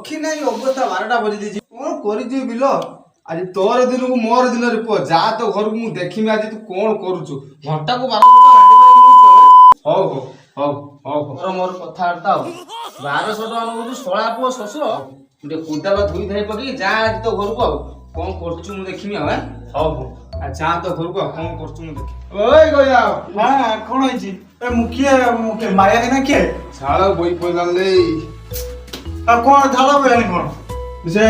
ରଖି ନାହିଁ ଅବସ୍ଥା। 12ଟା ବଜି ଦେଇଛି। କଣ କରିଯିବି ବିଲ ଆଜି? ତୋର ଦିନକୁ ମୋର ଦିନରେ ପୁଅ ଯା ତ ଘରକୁ, ମୁଁ ଦେଖିବି ଆଜି ତୁ କଣ କରୁଛୁ। ଘଣ୍ଟାକୁ 1200 ଟଙ୍କା ରାଣ୍ଡି ମାରି ନଉଛୁ ଏବେ? ହଉ ହଉ ହଉ ହଉ ହଉ, ମୋର କଥାବାର୍ତ୍ତା ଆଉ 1200 ଟଙ୍କା ନଉଛୁ ଶଳା ପୁଅ ଶ୍ୱଶୁର। ଟିକେ କୋଦାଳ ଧୋଇ ଧାଇ ପକେଇକି ଯା ଆଜି ତୋ ଘରକୁ, ଆଉ କଣ କରୁଛୁ ମୁଁ ଦେଖିବି ଆଉ। ହଉ ହଉ, ଆଉ ଯା ତୋ ଘରକୁ, ଆଉ କଣ କରୁଛୁ ମୁଁ ଦେଖିବି। ଓଇ ଗୟା। ହଁ, କଣ ହେଇଛି? ଏ ମୁଁ କିଏ? ମୁଁ କିଏ? ମାୟା ନା କିଏ? ଝାଳ ବୋହି ପଇଲାଣି। ଆଉ କଣ ଝାଳ ବୋହିଲାଣି କଣ? ସେ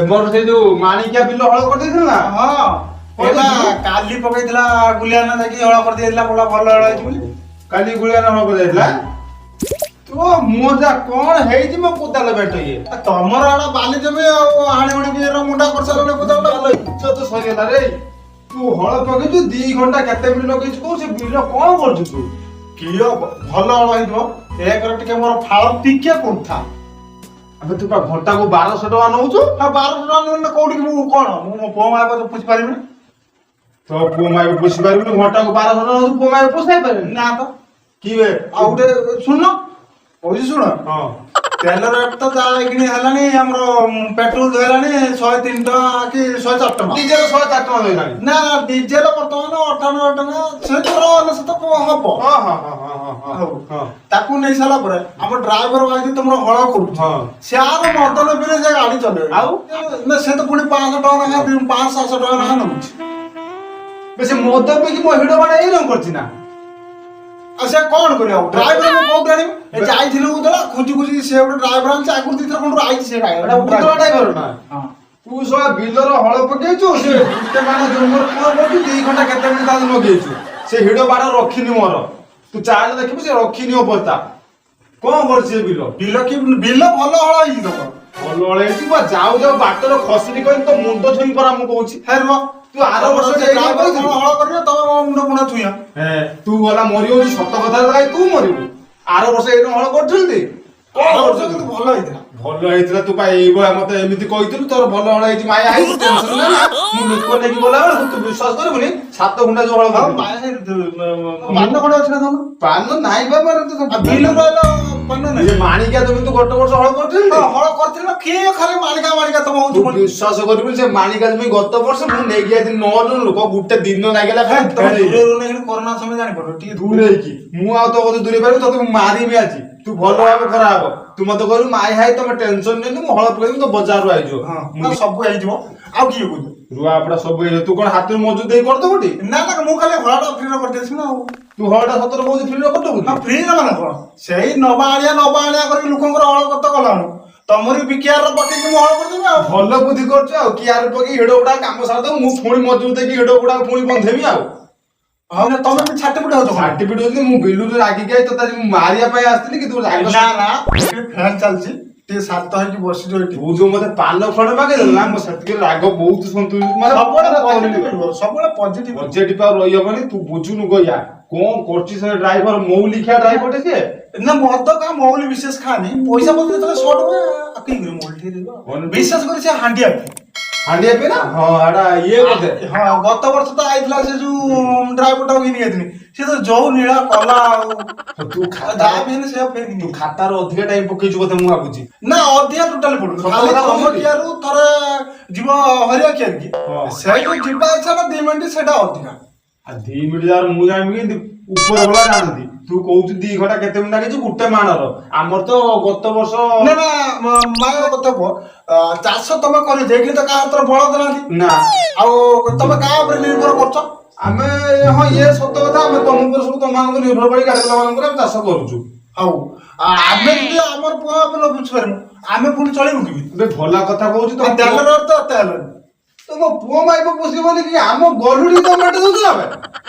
ମୋର ସେଇ ଯୋଉ ମାଣିକିଆ ବିଲ ହଳ କରିଦେଇଥିଲ ନା? ହଁ, ଏଇଟା କାଲି ପକେଇଥିଲା ଗୁଲିଆନା, ଯାଇକି ହଳ କରିଦେଇଥିଲା, କହିଲା ଭଲ ହଳ ହେଇଛି ବୋଲି। କାଲି ଗୁଳିଆନା ହଳ କରିଦେଇଥିଲା। ତୋ ମଜା କଣ ହେଇଛି ମୋ କୋଦାଳ ବେଟ ଇଏ? ଆଉ ତମର ଆଡ ବାଲି ଜମି ଆଉ ହାଣି ହୁଣିକି ଏରା ମୁଣ୍ଡା କରିସାରିଲଣି କୋଦାଳଟା। ଇଜ୍ଜତ ସରିଗଲା ରେ। ତୁ ହଳ ପକେଇଛୁ, 2 ଘଣ୍ଟା କେତେ ମିନିଟ୍ ଲଗେଇଛୁ କୋଉ ସେ ବିଲ? କଣ କରୁଛୁ ତୁ? କିଏ ଭଲ ହଳ ହେଇଥିବ, ଏକରେ ଟିକେ ମୋର ଫାଳ ଟିକେ କୁନ୍ଥା। ଆବେ, ତୁ ପା ଘଣ୍ଟାକୁ 1200 ଟଙ୍କା ନଉଛୁ। ଆଉ 1200 ଟଙ୍କା ନହେଲେ କୋଉଠିକି ମୁଁ କଣ, ମୁଁ ମୋ ପୁଅ ମାଆ ପୋଷି ପାରିବିନି? ତୋ ପୁଅ ମାଇକୁ ପୋଷି ପାରିବୁନି? ଘଣ୍ଟାକୁ 1200 ଟଙ୍କା ନଉଛୁ, ପୁଅ ମାଇକୁ ପୋଷାଇ ପାରିବୁନି? ନା ତ। କି ବେ? ଆଉ ଗୋଟେ ଶୁଣ, କହୁଛି ଶୁଣ। ହଁ। ତେଲ ରେଟ୍ ତ ଯାହା ଏଇଖିଣି ହେଲାଣି, ଆମର ପେଟ୍ରୋଲ ହେଲାଣି 103 ଟଙ୍କା କି 104 ଟଙ୍କା। ଡିଜେଲ 104 ଟଙ୍କା ରହିଲାଣି। ନା, ଡିଜେଲ ବର୍ତ୍ତମାନ 98 ଟଙ୍କା, ସେ ଦର 99 ହବ। ହଁ ହଁ ହଁ ହଁ ହଁ ହଁ ହଉ। ତାକୁ ନେଇ ସାରିଲା ପରେ ଆମ ଡ୍ରାଇଭର ଭାଇ ତମର ହଳ କରୁଛି, ସେ ଆର ମଦନ ପିରେ ସେ ଗାଡି ଚଲେଇବ। ଆଉ? ନା, ସେ ତ ପୁଣି 500 ଟଙ୍କା ଲେଖା, 500 700 ଟଙ୍କା ଲେଖା ନଉଛି। ବେ, ସେ ମଦ ପିଇକି ମୋ ହିଡ ବାଡ ଏଇ ରଙ୍ଗ କରିଛି ନା? ଆଉ ସେ କଣ କରିବ? ଡ୍ରାଇଭର ମୁଁ କୋଉଠି ଆଣିବି? ଏ ଯାଇଥିଲୁ ବୁଝିଲା, ଖୋଜି ଖୋଜି ସେ ଗୋଟେ ଡ୍ରାଇଭର ଆଣିଛି। ଆଗରୁ ଦିଥର ଖଣ୍ଡରୁ ଆଇଛି ସେ ଏଟା ଉତ୍ତରା ଡ୍ରାଇଭର ନା? ହଁ। ତୁ ଶଳା ବିଲର ହଳ ପକେଇଛୁ, ସେ ଗୋଟେ ମାନେ ଜମର କଣ କରୁଛୁ? 2 ଘଣ୍ଟା କେତେ ମିନିଟ୍ ତାକୁ ଲଗେଇଛୁ, ସେ ହିଡ ବାଡ ରଖିନି ମୋର। ତୁ ଚାହିଁଲେ ଦେଖିବୁ, ସେ ରଖିନି ଅବସ୍ଥା କଣ କରୁଛି ସେ ବିଲ। ବିଲ କି ବିଲ, ଭଲ ହଳ ହେଇଛି ତମର। ଭଲ ହଳ ହେଇଛି ବା। ଯାଉ ଯାଉ ବାଟରେ ଖସିନି କହିଲି ତୋ ମୁଣ୍ଡ ଛୁଇଁ ପରା ମୁଁ କହୁଛି। ହେ ରୁହ। ତୁ ଆର ବର୍ଷ ସେ ଡ୍ରାଇଭର କଣ ହଳ କରିବ, ତମେ ମୋ ମୁଣ୍ଡ ମୁଣ୍ଡ ଛୁଇଁବ? ତୁ ଗଲା ମରିବୁ, ସତ କଥା ଭାଇ, ତୁ ମରିବୁ। ଆର ବର୍ଷ ଏଇ ହଳ କରୁଥିଲି କଣ? ଆର ବର୍ଷ କରୁଛୁ? କିନ୍ତୁ ଭଲ ହେଇଥିଲା। ଭଲ ହେଇଥିଲା। ତୁ ପା ଏଇଭଳିଆ ମତେ ଏମିତି କହିଥିଲୁ, ତୋର ଭଲ ହଳ ହେଇଛି, ମାୟା ହେଇଛି, ଟେନସନ ନା। ମୁଁ ଲୋକ ନେଇକି ଗଲା ବେଳକୁ ତୁ ବିଶ୍ୱାସ କରିବୁନି, 7 ଘଣ୍ଟା ଯୋଉ ହଳ ଆଉ କରିଥିଲି। ମାୟା ପାନ ଖଣ୍ଡେ ଅଛି ନା ତମର? ପାନ ନାଇଁ ବା ମୋର ତ। ଆଉ ବିଲ ରହିଲ ପାନ ନାହିଁ? ଇଏ ମାଣିକା ଜମି ତୁ ଗୋଟେ ବର୍ଷ ହଳ କରିଥିଲି। ହଁ, ହଳ କରିଥିଲି ନା। କିଏ ଖାଲି ମାଳିକା ମାଳିକା ତମ ହଉଛି ତୁ ପୁଣି? ବିଶ୍ୱାସ କରିବୁନି, ସେ ମାଣିକା ଜମି ଗତ ବର୍ଷ ମୁଁ ନେଇକି ଯାଇଥିଲି 9 ଜଣ ଲୋକ, ଗୋଟେ ଦିନ ଲାଗିଲା ହେ, ତମେ ଖାଲି। ଦୂରରୁ ନେଇକି କରୋନା ସମୟ ଜାଣିପାରୁନ ଟିକେ। ଦୂରେଇକି ମୁଁ ଆଉ ତୋ କଥା ଦୂରେଇ ପାରିବି? ତତେ ମୁଁ ମାରିବି ଆଜି। ତୁ ଭଲ ଭାବେ ଖରା ହବ। ତୁ ମତେ କହିଲୁ, ମାଇ ହାଇ, ତମେ ଟେନସନ ନିଅନି, ମୁଁ ହଳ ପକେଇବି, ତୋ ବଜାରରୁ ଆଇଯିବ। ହଁ। ମୁଁ ଆଉ ସବୁ ହେଇଯିବ, ଆଉ କିଏ କହୁଛୁ? ରୁଆ ପଡା ସବୁ ହେଇଯିବ। ତୁ କଣ ହାତରୁ ମଜୁରି ଦେଇ କରିଦବୁ ଟି? ନା ନା, ମୁଁ ଖାଲି ହଳଟା ଫ୍ରିରେ କରିଦେଇଛି ନା ଆଉ। ତୁ ହଳଟା ସତରେ କହୁଛୁ, ଫ୍ରିରେ କରିଦବୁ? ହଁ, ଫ୍ରିରେ ମାନେ କଣ, ସେଇ ନବା ଆଣିଆ ନବା ଆଣିଆ କରିକି ଲୋକଙ୍କର ହଳ କରିତ ଗଲାଣୁ, ତମରି ବିକିଆର ପକେଇକି ମୁଁ ହଳ କରିଦେବି ଆଉ। ଭଲ ବୁଦ୍ଧି କରୁଛୁ। ଆଉ କିଆର ପକେଇ ହିଡ ଗୁଡା କାମ ସାରିଦବୁ, ମୁଁ ପୁଣି ମଜୁରି ଦେଇକି ହିଡ ଗୁଡା ପୁଣି ବନ୍ଧେଇବି ଆଉ। ହଉ ନା, ତମେ ବି ଛାଟି ପିଟି ହଉଛ କଣ? ଛାଟି ପିଟି ହଉଛି। ମୁଁ ବିଲୁରୁ ରାଗିକି I ତତେ ଆଜି ମୁଁ ମାରିବା ପାଇଁ ଆସିଥିଲି, କିନ୍ତୁ ରାଗ ନା ନା, ଫ୍ୟାନ ଚାଲିଛି, ଟିକେ ଶାନ୍ତ ହେଇକି ବସିଛୁ ଏଠି। ତୁ ଯୋଉ ମତେ ପାନ ଖଣ୍ଡେ ମାଗିଦେଲୁ ନା, ମୁଁ ସେତିକି ରାଗ ବହୁତ ସନ୍ତୁଳି ମାନେ ସବୁବେଳେ ପଜିଟିଭ ରୁହ, ସବୁବେଳେ ପଜିଟିଭ। ପଜିଟିଭ ଆଉ ରହିହବନି। ତୁ ବୁଝୁନୁ ଗୟା, କଣ କରୁଛି ସେ ଡ୍ରାଇଭର? ମୌଲିଖିଆ ଡ୍ରାଇଭର ସିଏ। ନା, ମଦ କା ମୌଲି ବିଶେଷ ଖାନି, ପଇସା ପତ୍ର ଯେତେବେଳେ ସର୍ଟ ହୁଏ, ଆଉ କି କରିବ, ମୌଲି ଟିକେ ଦେଇଦବ। ବିଶେଷ କରି ସେ ହାଣ୍ଡିଆ ପିଏ। ହାଣ୍ଡିଆ ପିଏ ନା? ହଁ, ଏଟା ଇଏ ବୋଧେ। ହଁ, ଗତ ବର୍ଷ ତ ଆଇଥିଲା, ସେ ଯୋଉ ଡ୍ରାଇଭର ଟାକୁ ଘିନି ଯାଇଥିଲି, ସେ ତ ଯୋଉ ନୀଳା କଲା ଆଉ ତୁ ଖାତା ଯାହା ବି ହେଲେ ସେ ଫେରିକି ତୁ ଖାତାର ଅଧିକା ଟାଇମ ପକେଇଛୁ ବୋଧେ ମୁଁ ଭାବୁଛି। ନା, ଅଧିକା ଟୋଟାଲି ପଡୁନି। ସତ ଖାଲି କଥା ତମ କହୁଛୁ କି? କିଆରୁ ଥରେ ଯିବ ହରିଆ କିଆରି କି, ସେଇଠୁ ଯିବା ଇଚ୍ଛା ନା 2 ମିନିଟ୍, ସେଇଟା ଅଧିକା। ଆଉ 2 ମିନିଟ୍ ଯାର ମୁଁ ଜାଣିବି କେମିତି? ଉପର ଭଲା ଜାଣନ୍ତି। ତୁ କହୁଛୁ 2 ଘଣ୍ଟା କେତେ ମିନିଟ୍ ଲାଗିଛି ଗୋଟେ ମାଣର, ଆମର ତ ଗତ ବର୍ଷ ନା ନା, ମା କଥା କୁହ, ଚାଷ ତମେ କରିଛ କିନ୍ତୁ ତ କାହା ହାତରେ ବଳଦ ନାହାନ୍ତି। ନା। ଆଉ ତମେ କାହା ଉପରେ ନିର୍ଭର କରୁଛ? ଆମେ, ହଁ, ଇଏ ସତ କଥା, ଆମେ ତମ ଉପରେ ସବୁ ତମ ମାନଙ୍କୁ ନିର୍ଭର କରି ଗାଡି ମାନଙ୍କର ଆମେ ଚାଷ କରୁଛୁ। ହଉ, ଆମେ ଯଦି ଆମର ପୁଅ ଆମେ ନ ବୁଝିପାରିବୁ, ଆମେ ପୁଣି ଚଳିବୁ କେମିତି? ଏବେ ଭଲ କଥା କହୁଛୁ ଆଉ ତ। ତେଲ ରେଟ୍ ତ ଏତେ ହେଲାଣି। ତମ ପୁଅ ମାଇପ ପୋଷିବନି କି ଆମ ଗଲୁଡି ତ ମେଣ୍ଟ ଦଉଛୁ ଆମେ।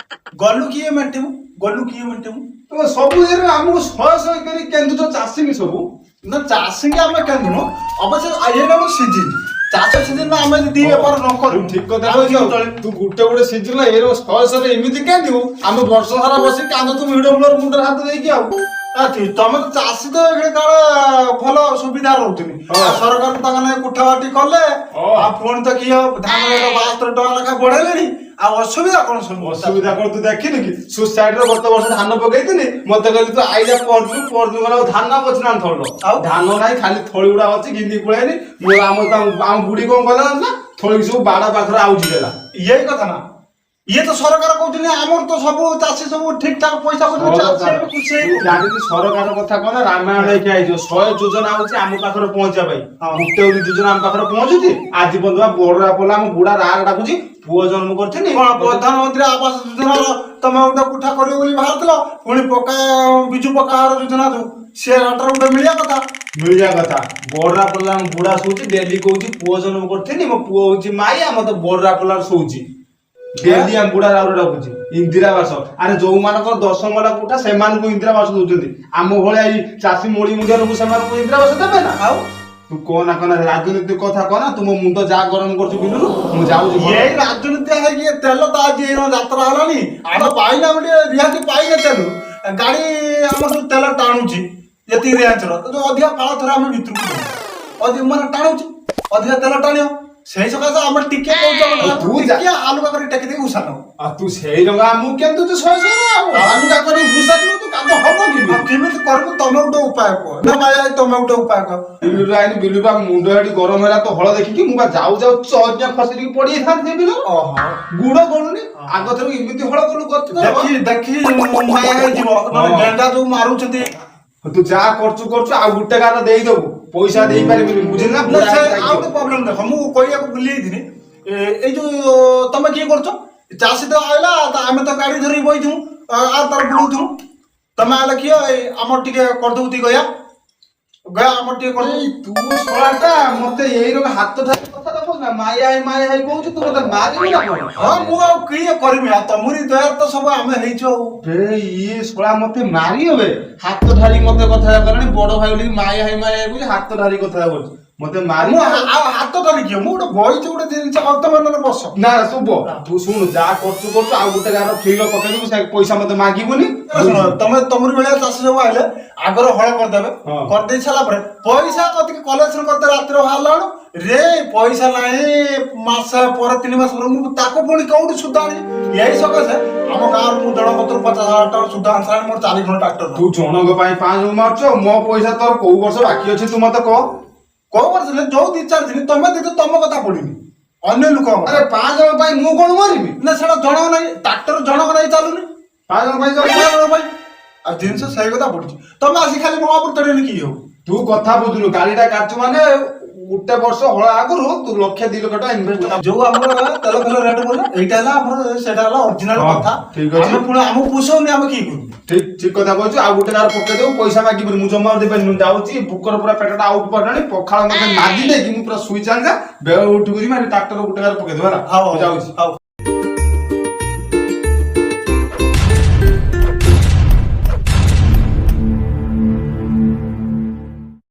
ଗଲୁ କିଏ ମେଣ୍ଟିବୁ? ଗଲୁ କିଏ ମେଣ୍ଟିବୁ? ତମେ ସବୁ ଇଏରେ ଆମକୁ ଶହେ ଶହେ କରି କେନ୍ଦୁଛ ଚାଷୀନି ସବୁ। ନା, ଚାଷୀକି ଆମେ କେନ୍ଦୁନୁ। ଅବଶ୍ୟ ଏଇଟା ଗୋଟେ ସିଜିନ, ଚାଷ ସିଜିନ, ଆମେ ଯଦି ବେପାର ନ କରିବୁ, ଠିକ କଥା ଆମେ କହୁଛୁ। କେମିତି ଚଳିବୁ? ତୁ ଗୋଟେ ଗୋଟେ ସିଜିନ ଏର ଶହେ ଶହେ ଏମିତି କାନ୍ଦିବୁ, ଆମେ ବର୍ଷ ସାରା ବସି କାନ୍ଦୁଥିବୁ ଭିଡ ମୂଳରେ ମୁଣ୍ଡରେ ହାତ ଦେଇକି ଆଉ। ତମେ ତ ଚାଷୀ ତ ଏଇଠି କାଳେ ଭଲ ସୁବିଧା ରହୁଛନ୍ତି। ଆଉ ସରକାର ତ ତାଙ୍କ ନାଗି କୋଠା ବାଟି କଲେ। ଆଉ ପୁଣି ତ କିଏ ଧାନ ରେଟ 72 ଟଙ୍କା ଲେଖା ବଢେଇଲେଣି, ଆଉ ଅସୁବିଧା କଣ ସବୁ? ଅସୁବିଧା କଣ ତୁ ଦେଖିନୁ କି? ସୁସାଇଡ ର ଗତ ବର୍ଷ ଧାନ ପକେଇଥିଲି, ମତେ କହିଲି ତୁ ଆଇଲା ପରଦିନ, ପରଦିନ ଗଲା ଆଉ ଧାନ ଅଛି ନା ଥଳ? ଆଉ? ଧାନ ନାହିଁ, ଖାଲି ଥଳି ଗୁଡା ଅଛି, ଘିନି ପଳେଇନି। ମୋର ଆମ ବୁଢୀ କଣ କଲା ନା, ଥଳିକି ସବୁ ବାଡ ପାଖରେ ଆଉଜି ଦେଲା। ଇଏ କଥା ନା, ଇଏ ତ ସରକାର କହୁଛନ୍ତି ଆମର ତ ସବୁ ଚାଷୀ ସବୁ ଠିକ ଠାକ ପଇସା ପାଉଛନ୍ତି, ଚାଷୀ ଏବେ ଖୁସି ତୁ ହେଇକି। ଜାଣିଛୁ, ସରକାର କଥା କଣ ରାମାୟଣ ଲେଖି ଆଇଯିବ। 100 ଯୋଜନା ହଉଛି ଆମ ପାଖରେ ପହଞ୍ଚିବା ପାଇଁ। ଗୋଟେ ଗୋଟେ ଯୋଜନା ଆମ ପାଖରେ ପହଞ୍ଚୁଛି ଆଜି ପର୍ଯ୍ୟନ୍ତ? ବଡ ପଲା ଆମ ବୁଢା ରାର ଡାକୁଛି, ପୁଅ ଜନ୍ମ କରିଥିଲି। କଣ ପ୍ରଧାନମନ୍ତ୍ରୀ ଆବାସ ଯୋଜନାର ତମେ ଗୋଟେ କୋଠା କରିବ ବୋଲି ବାହାରିଥିଲ, ପୁଣି ପକ୍କା ବିଜୁ ପକ୍କା ଘର ଯୋଜନା ଯୋଉ ସେ ଗୋଟେ ମିଳିବା କଥା। ମିଳିବା କଥା। ବଡରା ପଲା ଆମ ବୁଢା ଶୋଉଛି, ଡେଲି କହୁଛି ପୁଅ ଜନ୍ମ କରିଥିଲି, ମୋ ପୁଅ ହଉଛି ମାଇଆ। ମତେ ବଡରା ପଲାର ଶୋଉଛି ଡେଲି, ଆମ ବୁଢା ରାଉର ଡାକୁଛି। ଇନ୍ଦିରା ଆବାସ, ଆରେ ଯୋଉମାନଙ୍କର 10 ମହଲା କୋଠା ସେମାନଙ୍କୁ ଇନ୍ଦିରା ଆବାସ ଦଉଛନ୍ତି, ଆମ ଭଳିଆ ଏଇ ଚାଷୀ ମୋଳି ମୁଣ୍ଡିଆ ଲୋକ ସେମାନଙ୍କୁ ଇନ୍ଦିରା ଆବାସ ଦେବେ ନା? ଆଉ ତୁ କହନା କହନା, ରାଜନୀତି କଥା କହନା, ତୁମ ମୁଣ୍ଡ ଯାହା ଗରମ କରୁଛୁ ବିଲରୁ। ମୁଁ ଯାଉଛି ଘର। ଏଇ ରାଜନୀତି ହେଇକି ଏ ତେଲ ତ ଆଜି ଏଇ ଯାତ୍ରା ହେଲାଣି। ଆମେ ପାଇନା ଆମେ ଟିକେ ରିହାତି ପାଇନେ ତେଲୁ ଗାଡି ଆମର ଯୋଉ ତେଲ ଟାଣୁଛି ଯେତିକି ରେଞ୍ଜର ଯୋଉ ଅଧିକା ଫାଳ ଥରେ ଆମେ ଭିତରକୁ ଦଉ। ଅଧିକ ମାନେ ଟାଣୁଛି, ଅଧିକା ତେଲ ଟାଣିବ, ସେଇ ସକାଶେ ଆମେ ଟିକେ କହୁଛୁ ଆମ ତୁ ଯା। ଟିକେ ହାଲୁକା କରି ଟେକି ଦେଇକି ଉଷା ନବୁ। ଆଉ ତୁ ସେଇ ରଙ୍ଗା ମୁଁ କେମିତି ତୁ ଶହେ ଶହେ ଆଉ ହାଲୁକା କରି ଭୁଷା ତୁ କାମ ହବ କେମିତି? ଆଉ କେମିତି କରିବୁ? ତମେ ଗୋଟେ ଉପାୟ କୁହ ନା ମାୟା, ତମେ ଗୋଟେ ଉପାୟ କୁହ। ବିଲରୁ ଆଇନି, ବିଲୁ ବା ମୁଣ୍ଡ ହେଠି ଗରମ ହେଲା ତ ହଳ ଦେଖିକି। ମୁଁ ବା ଯାଉ ଯାଉ ଚରିଆ ଖସିକି ପଡି ଯାଇଥାନ୍ତି ସେ ବିଲରୁ। ଗୁଡ ଗଳୁନି, ଆଗ ଥର ଏମିତି ହଳ କଲୁ ଗତି। ଦେଖି ଦେଖି ମାୟା ହେଇଯିବ ନହେଲେ। ଗେଣ୍ଡା ଯୋଉ ମାରୁଛନ୍ତି। ତୁ ଯାହା କରୁଛୁ କରୁଛୁ, ଆଉ ଗୋଟେ ଗାର ଦେଇଦବୁ, ପଇସା ଦେଇପାରିବିନି, ବୁଝିଲୁ ନା? ନା, ବୁଢା ସେ ହେଇକି ଆଉ ଗୋଟେ ପ୍ରୋବ୍ଲେମ ଦେଖ, ମୁଁ କହିବାକୁ ଭୁଲି ଯାଇଥିଲି। ଏଇ ଯୋଉ ତମେ କିଏ କରୁଛ, ଚାଷୀ ତ ଆଇଲା ତ ଆମେ ତ ଗାଡି ଧରିକି ବଇଥିମୁ ଆଉ ତାର ବୁଲଉଥିମୁ। ତମେ ଆଇଲେ କିଏ ଏଇ ଆମର ଟିକେ କରିଦବୁ, ତି ଗୟା ଗୟା ଆମର ଟିକେ କରିଦବୁ। ଏଇ ତୁ ଶଳାଟା ମତେ ଏଇ ରକମ ହାତ ଧରି କଥା ତ କହୁଛୁ ନା, ମାୟା ହେଇ ମାୟା ହେଇ କହୁଛୁ, ତୁ ମତେ ମାରିବୁ ନା କଣ? ହଁ, ମୁଁ ଆଉ କିଏ କରିବି? ଆଉ ତମରି ଦୟାରେ ତ ସବୁ ଆମେ ହେଇଛୁ ଆଉ। ବେ ଇଏ ଶଳା ମତେ ମାରିବ ବେ। ହାତ ଧରି ମତେ କଥା କଲାଣି, ବଡ ଭାଇ ବୋଲି ମାୟା ହେଇ ମାୟା ହେଇ କହୁଛି, ହାତ ଧରି କଥା କରୁଛି, ମତେ ମାରିବ। ମୁଁ ଆଉ ହାତ ଧରି କିଏ, ମୁଁ ଗୋଟେ ବଇଛି ଗୋଟେ ଜିନିଷ, ଆଉ ତମେ ନହେଲେ ବସ। ନା ଶୁଭ, ତୁ ଶୁଣୁ, ଯାହା କରୁଛୁ କରୁଛୁ, ଆଉ ଗୋଟେ ଗାର ଫ୍ରିର ପକେଇଦେବୁ, ସେ ପଇସା ମତେ ମାଗିବୁନି। ଶୁଣ, ତମେ ତମରି ଭଳିଆ ଚାଷୀ ସବୁ ଆଇଲେ ଆଗରେ ହଳ କରିଦେବେ। କରିଦେଇ ସାରିଲା ପରେ ପଇସା କତିକି କଲେକ୍ସନ କରିତେ ରାତିରେ ବାହାରିଲା ବେଳୁ ରେ ପଇସା ନାହିଁ, ମାସ ପରେ 3 ମାସ ପରେ ମୁଁ ତାକୁ ପୁଣି କୋଉଠି ସୁଧ ଆଣିବି? ଏଇ ସକାଶେ ଆମ ଗାଁରୁ ମୁଁ ଜଣ କତରୁ 50,000 ଟଙ୍କା ସୁଧ ଆଣି ମୋର 4 ଖଣ୍ଡ ଟ୍ରାକ୍ଟର। ତୁ ଜଣଙ୍କ ପାଇଁ 5 ମାରୁଛୁ, ମୋ ପଇସା ତୋର କୋଉ ବର୍ଷ ବାକି ଅଛି ତୁ ମତେ କହ। କୋଉ ବର୍ଷ ହେଲେ ଯୋଉ 2-4 ଦିନ ତମେ ଦେଇଛ, ତମ କଥା ପଡିନି, ଅନ୍ୟ ଲୋକଙ୍କ କଥା। ଆରେ 5 ଜଣ ପାଇଁ ମୁଁ କଣ ମରିବି? ନା, ସେଟା ଜଣଙ୍କ ନାଇଁ, ଟ୍ରାକ୍ଟର ଜଣଙ୍କ ନାଇଁ ଚାଲୁନି। 5 ଜଣ ପାଇଁ 5 ଜଣଙ୍କ ପାଇଁ ଆଉ ଜିନିଷ ସେଇ କଥା ପଡୁଛି। ତମେ ଆସି ଖାଲି ମୋ ଉପରେ ଚଢେଇନି କି ହଉ। ତୁ କଥା ବୁଝୁନୁ, ଗାଡିଟା କାଟଛୁ ମାନେ ଗୋଟେ ବର୍ଷ ହଳ ଆଗରୁ ତୁ ଲକ୍ଷେ 2 ଲକ୍ଷ ଟଙ୍କା ଇନଭେଷ୍ଟ। ଯୋଉ ଆମର ତେଲ ଫେଲ ରେଟ୍ ବଢିଲା, ଏଇଟା ହେଲା ଆମର, ସେଇଟା ହେଲା ଅରିଜିନାଲ କଥା। ଠିକ ଅଛି। ଆମେ ପୁଣି ଆମକୁ ପୋଷଉନି, ଆମେ କି କରିବୁ? ଠିକ ଠିକ କଥା କହୁଛୁ। ଆଉ ଗୋଟେ ଗାର ପକେଇ ଦବୁ, ପଇସା ମାଗିବୁନି, ମୁଁ ଜମା ଦେଇପାରିବିନି। ମୁଁ ଯାଉଛି, ଭୋକର ପୁରା ପେଟଟା ଆଉଟ ପଡ଼ିଲାଣି। ପଖାଳ ମତେ ମାଗି ଦେଇକି ମୁଁ ପୁରା ଶୋଇ ଚାଲିଯା, ବେଳ ଉଠିକି ଯିବି, ଟ୍ରାକ୍ଟର ଗୋଟେ ଗାର ପକେଇଦେବୁ, ହେଲା? ହଉ। ମୁଁ ଯାଉଛି। ହଉ।